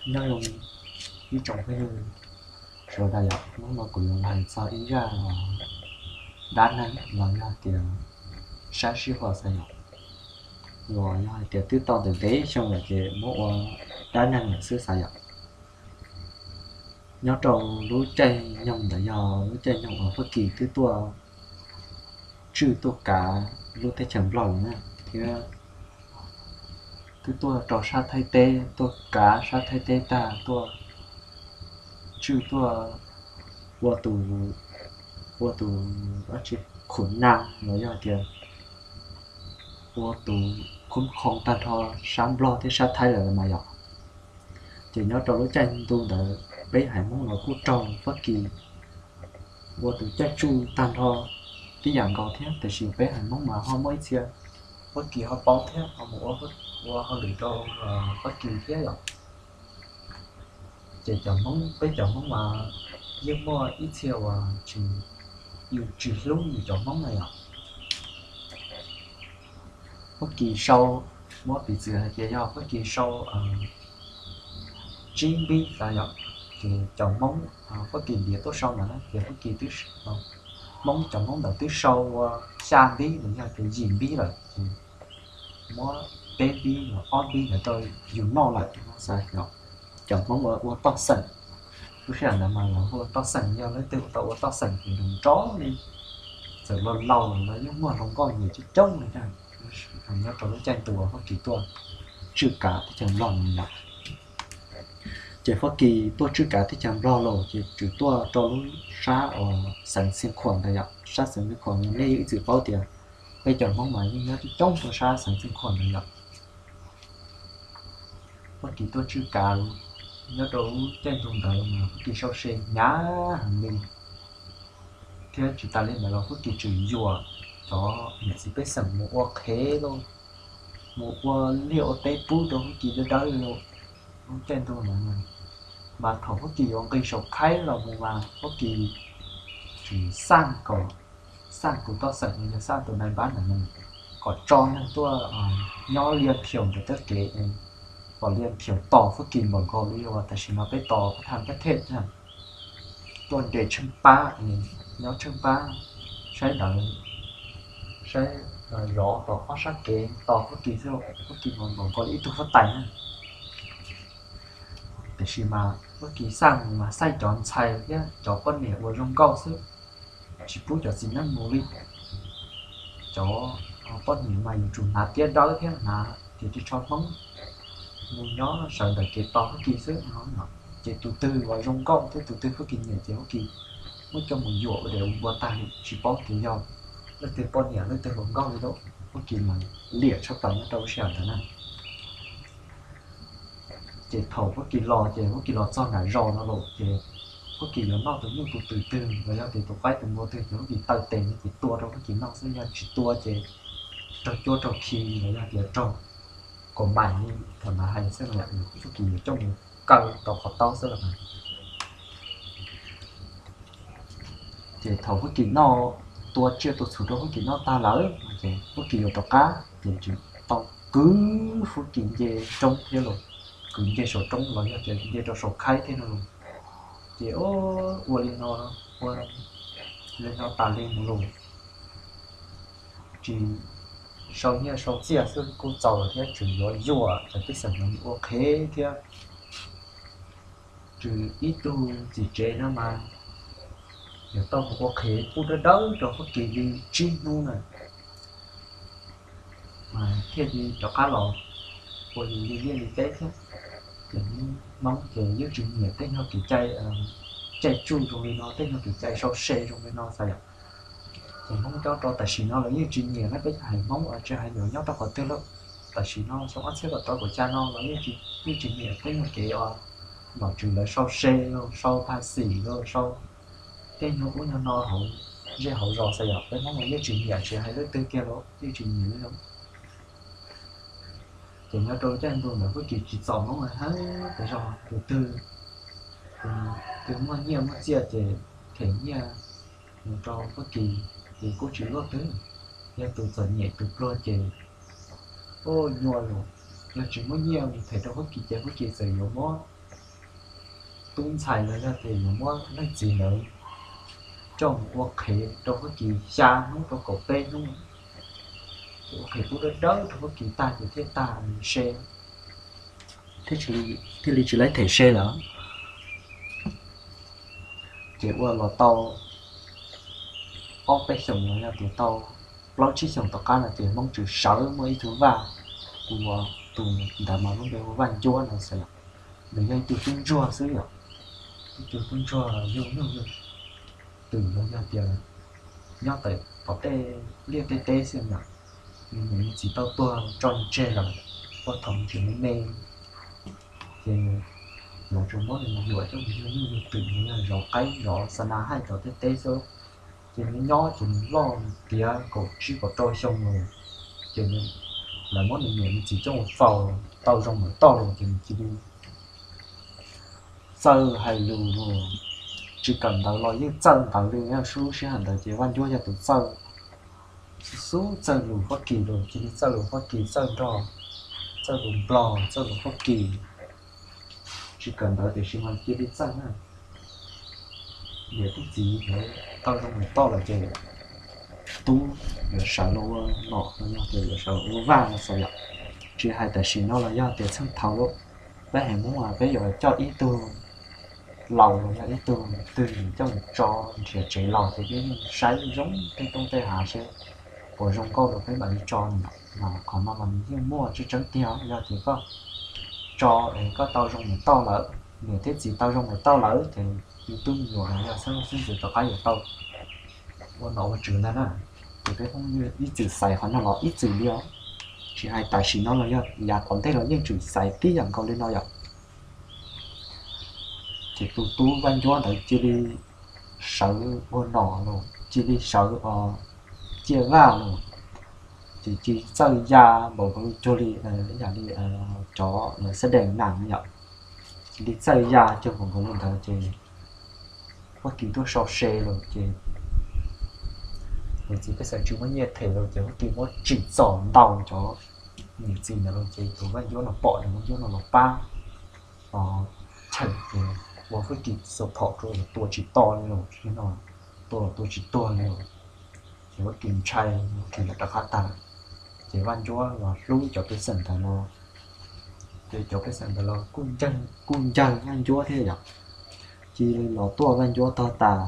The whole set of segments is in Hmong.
Nyob zoo ib tsoom phooj ywg sawv daws yom, hnub no kuv yuav los hais txog ib zaj dab neeg los yog tias sab sij huam xwb yom. Uas yog hais tias twb tau ntev ntev xyoo lawm ces muab ua dab neeg lawm xwb xav yom. Nyob rau lub caij nyoog ntawd yog lub caij nyoog uas Fab Kis twb tuaj tswj tuaj kav lub teb chaws Nplog lawm na, thiab twb tuaj rau sab Thaib teb, tuaj kav sab Thaib teb tag tuaj tswj tuaj ua tus, ua tus dab tsi, khum na los yog tias ua tus khoob khoo tag nrho sab Nplog thiab sab Thaib lawm mas yom. Ces nyob rau lub caij ntu ntawd peb haiv Hmoob los kuj raug Fab Kis ua tus caij tsuj tag nrho tib yam nkaus thiab, tiam sis peb haiv Hmoob mas ho muaj ib txhia Fab Kis ho paub thiab ho mus ua hauj lwm rau Fab Kis thiab yom. Ces cov Hmoob, peb cov Hmoob mas yeej muaj ib txhia uas tsis, yus tsis hlub yus cov Hmoob na yom. Fab Kis sau, muab piv txwv hais tias yog Fab Kis sau tsib npib tas yom, ces cov Hmoob, Fab Kis ntiav tuaj sau ntawd na ces Fab Kis twb, Hmoob, cov Hmoob ntawd twb sau ua xya npib los yog tias yim npib lawm ces muab peb npib los ob npib ntawd rau yus noj lawm. Cov Hmoob ua toj xeem, lub sij hawm ntawd mas lawv hu ua toj xeem, yog leej twg tau ua toj xeem ces nrov nrov li, txawm laus laus los yeej muaj hluas nkauj nyiam coob coob li ntag. Nyob rau lub caij ntu uas Fab Kis tuaj tswj kav teb chaws Nplog no yom, ces Fab Kis tuaj tswj kav teb chaws Nplog los ces tsuas tuaj rau lub sab uas xeev Xeev Khuam ntawd yom. Sab xeev Xeev Khuam nej yeej ib txwm paub tias peb cov Hmoob mas yeej nyob coob coob rau sab xeev Xeev Khuam ntawd yom. Fab Kis tuaj tswj kav nyob rau lub caij ntu ntawd mas Fab Kis sau se hnyav heev li, thiab tsis tas li ntawd los Fab Kis tseem yuam cov niam txiv pej xeem mus ua qhev lauj, mus ua liaj ua teb pub rau Fab Kis dawb dawb li lauj. Lub caij ntu ntawd mas thaum Fab Kis yuav nqis saum khaib los mus mas Fab Kis tseem xaj kom, xaj tus toj xeem los yog xaj tus nais npab ntawd kom tso neeg tuaj nyob lia phiaus ntawm txoj kev, kom lia phiaus tos Fab Kis npaum nkaus li uas tam sim no peb tos pab thaj pab thej tuaj nres tsheej pab, nyob tsheej pab, saib ntawd, saib zov tom qab sab kev tos Fab Kis xwb, Fab Kis mas npaum nkaus li ib tug huab tais na. Tiam sis mas Fab Kis xaj mus mas xaj cov ntxhais thiab cov poj niam uas zoo nkauj xwb, tsis pub cov txiv neej mus li. Cov poj niam mas yuav tsum hnav tiab dawb thiab hnav tias ris tsho Hmoob mus nyob sawv ntawm kev tos Fab Kis xwb no. Ces tus twg uas zoo nkauj thiab tus twg Fab Kis nyiam ces Fab Kis muab coj mus yuam ua dev ua npua tag li, tsis paub tias yog leej twg poj niam leej twg hluas nkauj li lauj. Fab Kis mas liam tshaj plaws nyob rau lub sij hawm ntawd na. Ces thaum Fab Kis los ces Fab Kis los txog nram zos no lawm ces Fab Kis yuav noj tus nyuj tus twm twg los yog tias tus qaib tus npua twg ces Fab Kis taw tes no ces tua rau Fab Kis noj xwb, yog tsis tua ces raug cuab raug khi los yog tias raug kaum maim li thaum ntawd hais xwb no. Fab Kis yuav coj mus kaw rau qhov taub xwb los mas. Ces thaum Fab Kis noj, tua tsiaj tua txhu rau Fab Kis noj tag lawm ces Fab Kis yuav rov qab ces tseem tau kwv Fab Kis nce roob thiab los, kwv nce saum roob los yog tias nce rau saum khaib thiab no los. Ces ua li no, ua li no tas li mus los tsis sau nyiaj sau txiaj xwb kuj txaus lawm thiab tseem yuav yuam cov pej xeem no mus ua qhev thiab. Tseem ib tug txiv tsev no mas yuav tau mus ua qhev pub dawb dawb rau Fab Kis li tsib hnub na, mas thiaj li rov qab los ua li liaj li teb thiab. Ces Hmoob ces yeej tsis nyiam tej nyuag kev cai, cai tsuj zoo li no, tej nyuag kev cai sau se zoo li no xav yom. Ces Hmoob coob rau tam sim no los yeej tsis nyiam na, peb haiv Hmoob tsis hais yuav nyob rau qhov twg lawm, tam sim no xyoo ob txhiab kaum rau kaum xya no los yeej tsis nyiam tej nyuag kev uas nom tswv lawv sau se los sau phaj xim los sau tej nyuag ub nyuag no hauv zej hauv zos xav yom. Peb Hmoob los yeej tsis nyiam, tsis hais leej twg kiag los yeej tsis nyiam li. Ces nyob rau caij ntu ntawd Fab Kis tsis txom Hmoob hab, tes zog tus twg, tus twg muaj nyiaj muaj txiaj ces them nyiaj mus rau Fab Kis, ces kuj tsis luaj twg. Yog tus txom nyem tus pluag ces, ua nyuaj los, yog tsis muaj nyiaj mus them rau Fab Kis ces Fab Kis txawm yuav muab tub ntxhais los yog tias yuav muab leej txiv ntawd coj mus ua qhev rau Huab Kis xya hnub rau kaum peb hnub, ua qhev pub dawb dawb rau Huab Kis tag ces thiaj tag se, thiaj li tsis laib them se lawm. Ces ua los tau ob peb xyoos los yog tias tau plaub tsib xyoos tom qab no ces Hmoob tseem sawv muaj ib tug vaj, tus ntawd mas lub npe hu Vaj Ncuab no xwb, nws yog ib tug tub ntsuag xwb yom, ib tug tub ntsuag yug nyuj yug twm los yog tias nyob tawm tom tej liaj tej teb xwb yom, nws niam nws txiv tau tuag tso nws tseg lawm, ua thaum nws tseem me me ces lawv tsuas muab nws mus yuam coj mus yug nyuj yug twm los yog zov qaib zov xa na haij tom tej teb xwb. Ces nws nyob ces nws loj tiav kaum tsib kaum rau xyoo lawm, ces lawv muab nws niam nws txiv coj mus faus tau zoo mus toj los ces nws cia li txawj hais lus los, tsis kawm ntawv los yeej txawj ntawv li, lub sij hawm ntawd ces Vaj Ncuab yog tus txawj, xub txawj lus Fab Kis los cia li txawj lus Fab Kis txawj nrog, txawj lus Nplog txawj lus Fab Kis, tsis kawm ntawv tiam sis mas cia li txawj na. Niam thiab txiv tau zoo mus toj lawm ces tub yuav sawv los ua nom los yog tias yuav sawv los ua vaj no xav yom. Tsis hais tam sim no los yog tias txheej thaum peb haiv Hmoob peb yuav coj ib tug laus los yog ib tug twg coj mus tso nrhiav tsev laus ces peb yeej saib zoo tej toj tej hav seb puas zoo nkauj rau peb mam li tso. Qhov no mas nws yeej muaj tseeb tseeb tiag, yog tias koj tso es koj tau zoo mus toj lawm, niam thiab txiv tau zoo mus toj lawm ces yus tub me nyuam los yog xeeb leej xeeb ntxwv rov qab yuav tau ua nom ua tswv ntag na. Ces peb Hmoob ib txwm xaiv qhov no los ib txwm li os. Tsis hais tam sim no los yog yav tom ntej los yeej tseem xaiv tib yam nkaus li no yom. Ces tus tub Vaj Ncuab ntawd cia li sawv ua nom los cia li sawv ciaj vaj los, ces cia li txawj ya npaum nkaus cuag li, yam li cov xab dees nas yom, cia li txawj ya cuag npaum nkaus li ntawd ces Fab Kis tuaj sau se los ces niam txiv pej xeem tsis muaj nyiaj them los ces Fab Kis muab tsim txom ntau cov niam txiv ntawd los ces tus Vaj Ncuab no pom ces Vaj Ncuab no los pab, los cheem ces ua Fab Kis support rau los tua tsis tau li los, tua los tua tsis tuag li los, ces Fab Kis ntshai, Fab Kis lawv rov qab tag, ces Vaj Ncuab los hlub cov pej xeem ntawd los, ces cov pej xeem ntawd los kuj ncawg Vaj Ncuab thiab yom. Cia li los tuaj Vaj Ncuab tog tas,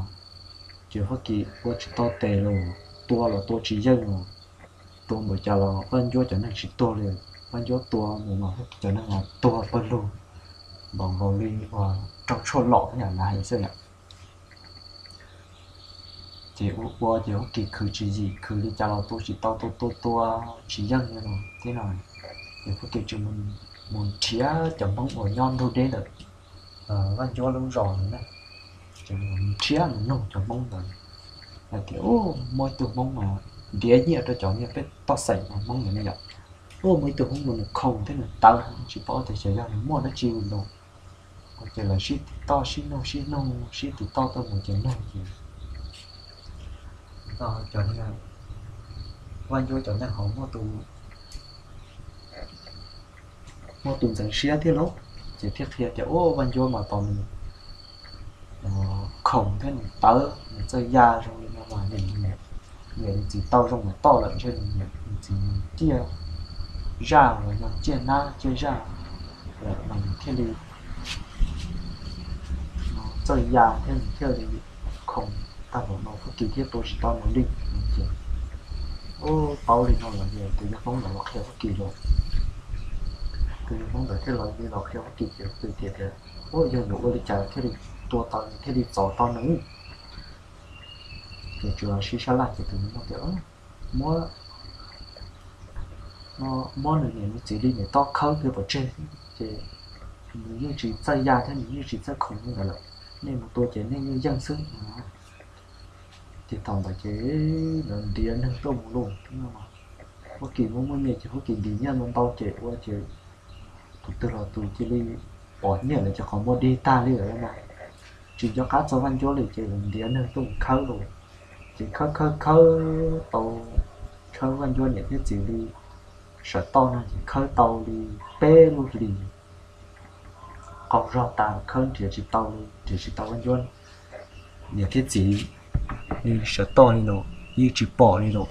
ces Fab Kis ua tsis tau tes los, tua los tua tsis yeej los, tua npaum cas los Vaj Ncuab cov neeg tsis tuag li. Vaj Ncuab tua mus mas Fab Kis cov neeg los tuag pawg lug, npaum nkaus li uas raug tshuaj lom yam lawv hais xwb yom. Ces ua ua ces Fab Kis khwv tswv yim khwv li cas los tua tsis tau, tua tua tua tsis yeej li no thiab no, ces Fab Kis tseem mus nrhiav cov Hmoob uas nyob ntug deb ntawm Vaj Ncuab lub zos ntawd na, ces mus nrhiav mus nug cov Hmoob ntawd hais tias, Muaj ib tug Hmoob mas ntiav nyiaj rau cov niag pej toj xeem no, Hmoob ntawd ne yom, muaj ib tug Hmoob no nws khoom thiab nws tawv, tsis paub tias xyov yog nws muaj dab tsi los. Ces lawv sib tiv toj sib nug sib nug sib tiv toj tuaj mus ces nug ces cov Vaj Ncuab cov neeg hauv muaj tus muaj tus ntxeev siab thiab lauj, ces thiaj qhia tias, Ua Vaj Ncuab mas tos nws khoom thiab nws tawv, nws txawj ya zoo li no mas nws niam nws txiv tau zoo mus toj lawm ntshe nws niam nws txiv ciaj zaj los yog ciaj nab ciaj zaj lawm mas nws thiaj li txawj ya thiab nws thiaj li khoom tag npaum no Fab Kis thiaj tua tsis tau nws li. Ces paub li no lawm ces tus yawg Hmoob ntawd los qhia Fab Kis los, tus yawg Hmoob ntawd thiaj los li los qhia Fab Kis ces Fab Kis tias, Ua yog yuav ua li cas thiaj li tua tau nws thiaj li txov tau nws? Ces tsuas los sib sab laj ces tus yawg Hmoob tias, Muab muab nws niam nws txiv li niam toj khawb kiag pov tseg, ces nws yeej tsis txawj ya thiab nws yeej tsis txawj khoom li ntawd lawm, nej mus tua ces nej yeej yeej xwb. Ces thaum ntawd ces lawv ntiav neeg tuaj mus lauj. Fab Kis muaj muaj nyiaj ces Fab Kis ntim nyiaj ntau ntau ces ua ces tus twg los tus cia li pom nyiaj lawm ces qhov muag dig tag li lawm na, tsis nco qab txog Vaj Ncuab li ces lawv ntiav neeg tuaj mus khawb lauj. Ces khawb khawb khawb tau, khawb Vaj Ncuab niam thiab txiv li sawv toj no ces khawb tau li peb lub hlis. qaug zog tas, khawb nrhiav tsis tau li, nrhiav tsis tau Vaj Ncuab niam thiab txiv li sawv toj li los yeej tsis pom li los.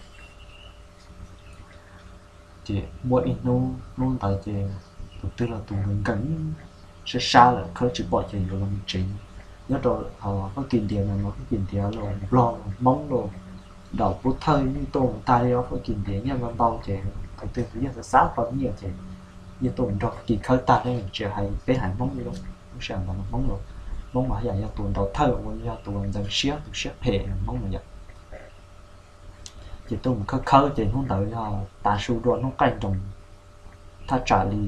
Ces muaj ib hnub, hnub ntawd ces tus twg los tus nkees nkees, sab sab lawm, khawb tsis pom ces yuav los mus tsev. Nyob rau Fab Kis ntiav no, Fab Kis ntiav los Nplog los Hmoob los Daum Pub Thawj yeej tuaj mus tag li os. Fab Kis ntiav nyiaj ntau ntau ces tus twg tus yeej xav xav tau nyiaj ces yeej tuaj mus nrog Fab Kis khawb tag li, tsis hais peb haiv Hmoob li. Lub sij hawm ntawd Hmoob los, Hmoob mas yam yog tus ntaus thawj uas yog tus ntxeev siab, tus siab phem Hmoob no yom. Ces tuaj mus khawb khawb ces hnub ntawd yog tav su dua hnub qaij nroos, thaj tsam li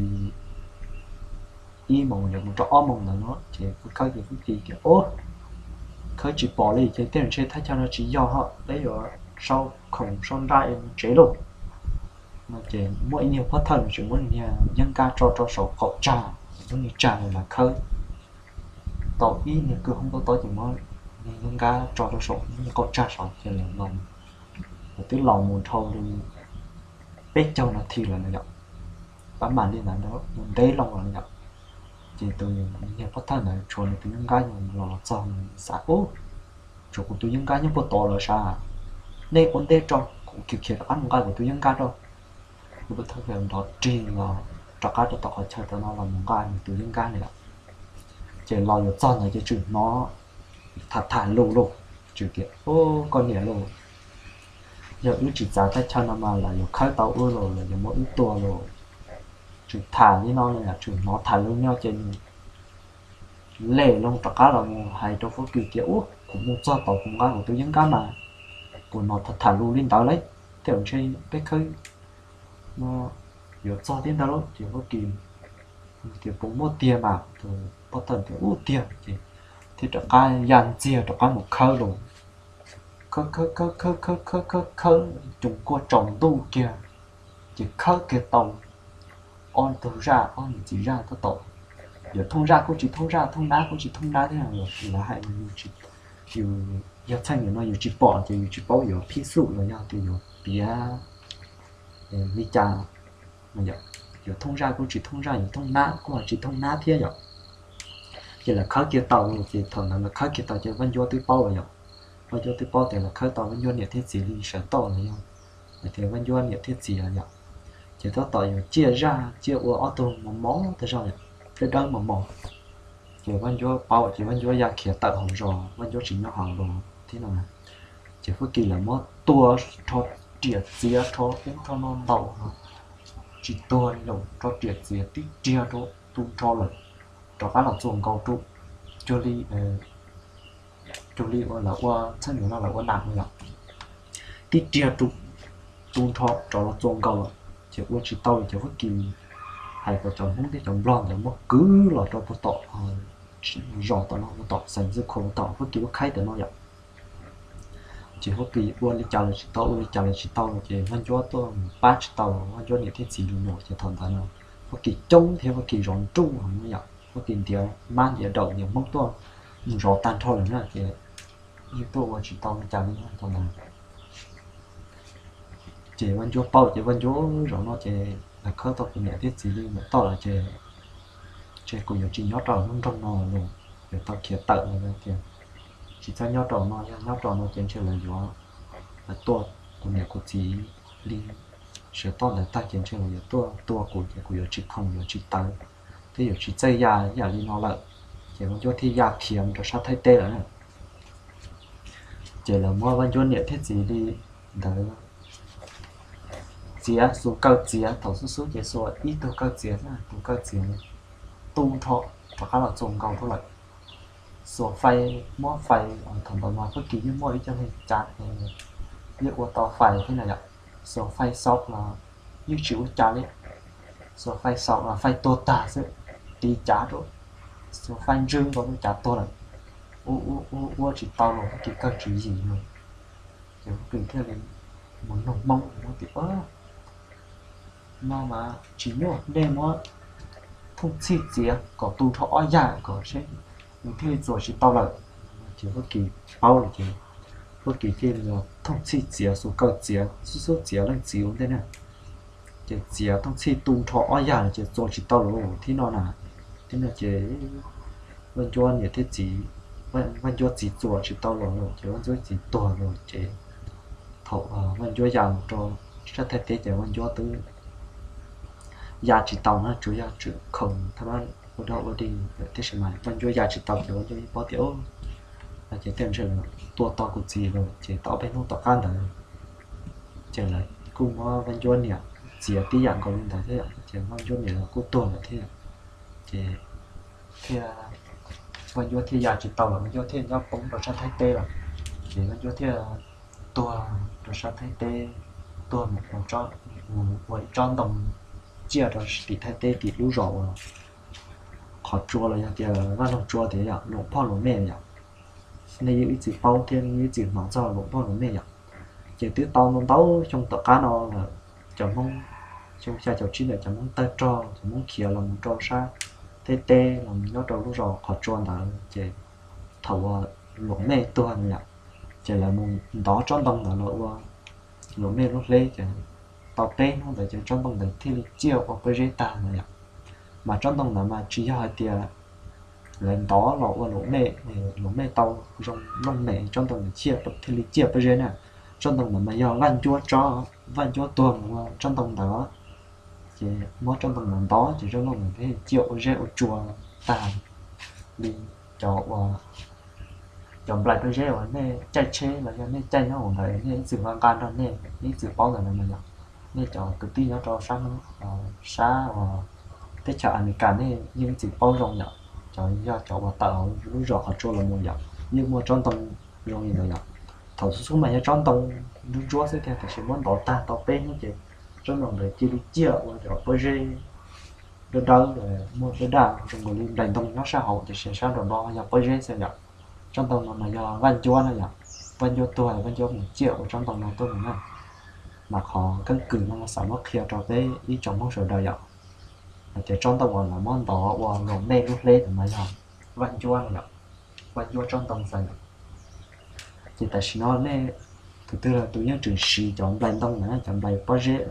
ib moos yuav mus rau ob moos ntawd no ces khawb khawb ces Fab Kis tias, Ub, khawb tsis pom li ces tej ntshe thaj chaw no tsis yog hos, peb yuav sau khoom sau nra es mus tsev lauj. No ces muaj ib niag pov thawj nws tseem muab niag yeeb nkab tso rau saum qaum tsag, lub niag tsag lawv khawb tau ib niag kwj hoob tob tob ces muab niag yeeb nkab tso rau saum lub niag qaum tsag saud ces lawv los, lawv twb los mus dhau li peb caug nas this lawm no yom, pab mam li ntawd, ntev loo lawm no yom. Ces tus niag pov thawj ntawd tshuav nws tus yeeb nkab los los txog nws xav, Ub, tshuav kuv tus yeeb nkab nyob puag tod lawm sav, nej ua ntej tso, kuv khiav khiav rov qab mus nqa kuv tus yeeb nkab rau. Tus pov thawj nrov rig los rov qab rau tom qhov chaw tom no los mus nqa nws tus yeeb nkab li lawm. Ces los yuav txog ntawd ces tseem hnov tham tham lus lauj, tseem tias, Ub, koj niam lauj, yog wb tsis txav thaj chaw no mas lawv yuav khawb tau wb los lawv yuav muab wb tua lauj. Tseem tham li no no, tseem hnov tham lus no ces nws lem loo rov qab los mus hais rau Fab Kis tias, Ub, kuv mus txog tod kuv nqa kuv tus yeeb nkab mas, kuv hnov tham tham lus li ntawd lauj, tej zaum ntshe peb khawb no yuav txog thiab ntag lauj. Ces Fab Kis tias, Puas muaj tiag mas? Tus pov thawj tias, Ub, tiag. Ces thiaj rov qab ya ntxiag rov qab mus khawb los, khawb khawb khawb khawb khawb khawb khawb khawb, coom kuaj tsaus ntuj kiag, ces khawb kiag tau ob tug zaj, ob niam txiv zaj tab tom, yuav thooj zaj kuj tsis thooj zaj, thooj nab kuj tsis thooj nab thiab. Lawv hais, yus, yog txheej nim no yus tsis pom ces yus tsis paub yuav phib xum los yog tias yuav piav li cas. Yuav thooj zaj kuj tsis thooj zaj, yuav thooj nab kuj tsis thooj nab thiab yom. Ces lawv khawb kiag tau, ces thaum ntawd lawv khawb kiag tau ces Vaj Ncuab twb paub lawm yom. Vaj Ncuab twb paub tias lawv khawb tau Vaj Ncuab niam thiab txiv li sawv toj los yog hais tias Vaj Ncuab niam thiab txiv lawm yom. Ces tab tom yuav ciaj zaj ciaj ua ob tug mos mos tag zog, dawb dawb mos mos. Ces Vaj Ncuab paub ces Vaj Ncuab ya khiav tawm hauv zos, Vaj Ncuab tsis nyob hauv los thiab no. Ces Fab Kis lawv muab tua rho riam txiav rho ub rho no ntaus tsis tuag li los rho riam txiav tib riag rau tu nrho lawm, rov qab los txuas nkaus rau, cuag li, cuag li uas lawv ua txheej nim no lawv ua nas no yom, tib riag rau tu nrho rov los txuas nkaus lawm. Ces ua tsis tau ces Fab Kis hais kom cov Hmoob thiab cov Nplog ntawd muab kwv los rau puag tom zos tom no, puag tom xeev Xwb Khuam, puag tom Fab Kis lub khaib tom no yom. Ces Fab Kis ua li cas los tsis tau, ua li cas los tsis tau los ces Vaj Ncuab tuaj mus pab tsis tau Vaj Ncuab niam thiab txiv li lawm. Ces thaum ntawd no Fab Kis coob thiab Fab Kis zov nruj heev no yom, Fab Kis ntiav mab ntiav daum ntiav Hmoob tuaj mus zov tag nrho lawm na, ces yeej tuaj ua tsis tau li cas li thaum ntawd. Ces Vaj Ncuab paub ces Vaj Ncuab zaum no ces lawv khawb tau kuv niam thiab txiv li mus toj lawm ces, ces kuv yuav tsis nyob rau lub nroog no lawm, yuav tau khiav tawm lawm tias tsis txhob nyob rau no, yog nyob rau no ces ntshe lawv yuav, lawv tua kuv niam kuv txiv li sawv toj ntawd tag ces ntshe lawv yuav tuaj tua kuv ces kuv yuav tsis khoom yuav tsis tawv thiab yuav tsis txawj ya yam li no lawm. Ces Vaj Ncuab thiaj ya khiav mus rau sab Thaib teb lawm na. Ces lawv muab Vaj Ncuab niam thiab txiv li ntawd txiav, xuas kaw txiav, thaum xub xub ces xuas ib tug kaw txiav, tus kaw txiav tu nrho rov qab los txuas nkaus rau lawm. Xuas fais, muab fais, thaum ntawd mas Fab Kis yeej muaj ib co neeg cav, yeej ua tau fais thiab na yom. Xuas fais xaum los yeej tsis ua cas li. Xuas fais xaum los fais tuag tag xwb, tiv cav rau. Xuas fais ntswg nkaus rau cav tuag lawm. Ua ua ua tsis tau los Fab Kis kawg tswv yim no. Ces Fab Kis thiaj li mus nug Hmoob tias, No mas tsis nyuaj, nej muab thooj txhij txiav kom tu nrho ob yam kom seb nws thiaj li txuas tsis tau lawm. Ces Fab Kis paub lawm ces Fab Kis thiaj li thooj txhij txiav, xuas kaw txiav, xub xub txiav leej txiv ua ntej na. Ces txiav thooj txhij tu nrho ob yam lawm ces txuas tsis tau lawm thiab no na. thiab no ces Vaj Ncuab niam thiab txiv, Vaj Ncuab txiv txuas tsis tau los lawm ces Vaj Ncuab txiv tuag lawm ces thaum Vaj Ncuab ya mus rau sab Thaib teb ces Vaj Ncuab twb ya tsis tau na, tsuas yog tseem khoom thaj mab ua dog ua dig lawm, tiam sis mas Vaj Ncuab ya tsis tau ces Vaj Ncuab yeej paub tias no ces tej zaum lawv tua tau kuv txiv lawm ces tau ob peb hnub tom qab ntawd ces lawv kuj muab Vaj Ncuab niam txiav tib yam nkaus li ntawd thiab yom, ces Vaj Ncuab niam los kuj tuag lawm thiab yom. Ces thiaj, Vaj Ncuab thiaj ya tsis tau los Vaj Ncuab thiaj nyob poob rau sab Thaib teb lawm. Ces Vaj Ncuab thiaj tuag rau sab Thaib teb, tuag mus ua tsob ntoo ciaj rau tim Thaib teb tim lub zos uas Qhov Tsua los yog tias Vaj Loog Tsua tias yom, Luam Phoj Luam Mej yom. Nej yeej ib txwm paub thiab nej yeej ib txwm hnov txog Luam Phoj Luam Mej yom. Ces twb tau ntau ntau xyoo tom qab no lawm, cov Hmoob, xyoo xya caum tsib ntawd cov Hmoob tawg rog, cov Hmoob khiav los mus rau sab Thaib teb los mus nyob rau lub zos Qhov Tsua ntawd ces thaum uas Luam Mej tuag no yom, ces lawv mus ntov tsob ntoo ntawd los ua Luam Mej lub hleb ces tau peb hnub ntawd ces tsob ntoo ntawd thiaj li ciaj ua pob zeb tag no yom. Mas tsob ntoo ntawd mas tsis yog hais tias lawv ntov los ua Luam Mej, Luam Mej tau zoo looj mem tsob ntoo ntawd thiaj li ciaj pob zeb na. Tsob ntoo ntawd mas yog Vaj Ncuab tsob, Vaj Ncuab tuag mus ua tsob ntoo ntawd, ces muab tsob ntoo ntawd ntov ces tsob ntoo ntawd thiaj ciaj ua zeb ua tsua tag li cov uas cov nplais pob zeb uas nej caij tsheb los yog nej caij nyob hauv ntawd nej ib txwm nqa nqa nrog nej, nej ib txwm paub ntawd no yom. Nej cov kwv tij nyob rau sab, sab uas teb chaws Amelikas nej yeej ib txwm paub zoo yom, cov yog cov uas tawm hauv lub zos Qhov Tsua los mus yom, yeej muaj tsob ntoo zoo li ntawd yom. Thaum xub xub mas yog tsob ntoo ntsuab ntsuab xwb tiag, tab sis muab ntov tag tau peb hnub ces tsob ntoo ntawd cia li ciaj ua cov pob zeb dawb dawb, muaj daj daj zoo nkaus li nplais ntoo nyob sab hauv, tiam sis sab nraum no yog pob zeb xwb yom. Tsob ntoo no mas yog Vaj Ncuab na yom, Vaj Ncuab tuag Vaj Ncuab mus ciaj ua tsob ntoo no tuaj mus na. Mas qhov keeb kwm no mas xav muab qhia rau peb ib tsoom Hmoob sawv daws yom, hais tias tsob ntoo uas lawv muab ntov ua Luam Mej lub hleb ntawd mas yog Vaj Ncuab na yom, Vaj Ncuab tsob ntoo xwb yom. Ces tam sim no nej tus twg los tus yeej tseem siv cov nplais ntoo ntawd, cov nplais pob zeb,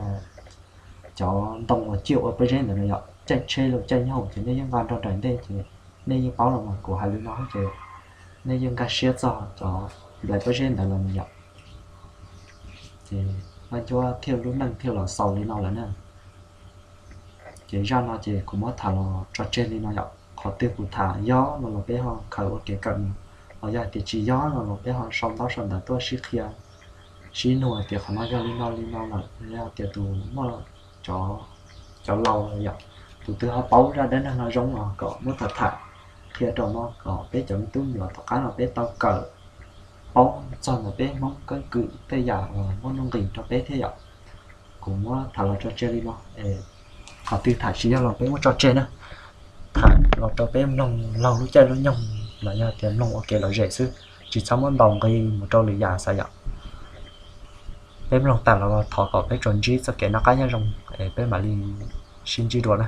cov ntoo uas ciaj ua pob zeb ntawd no yom, caij tsheb los caij nyob hauv ces nej yeej nqa nrog daim ntej ces nej yeej paub los mas kuv hais li no ces nej yeej nkag siab txog cov nplais pob zeb ntawd los yom. Ces Vaj Ncuab thiaj lub neej thiaj los xaus li no lawm na. Ces zaj no ces kuv muab tham los tso tseg li no yom. Qhov twg kuv tham yog no los peb ho khaws ua kev kawm mus, ho yog tias tsis yog no los peb ho sau ntaub sau ntawv tuaj sib qhia, sib nug tias qhov no yog li no li no lawm, yog tias tus muaj cov, cov laus yom, tus twg ho paub zaj dab neeg no zoo los kom muab tham tham qhia rau no kom peb cov me tub me nyuam tom qab no peb tau kawm paub txog ntawm peb Hmoob keeb kwm tej yam uas muaj nuj nqis rau peb thiab yom. Kuv muab tham los tso tseg li no. Qhov twg tham tsis yog los peb muab tso tseg na. Tham los rau peb mloog laug lub caij lub nyoog los yog tias mloog ua kev lom zem xwb, tsis txhob muab ntaus nqi mus rau lwm yam xav yom. Peb mloog tas los thov kom peb tsuas ntsib txoj kev noj qab nyob zoo, es peb mam li sib ntsib dua na.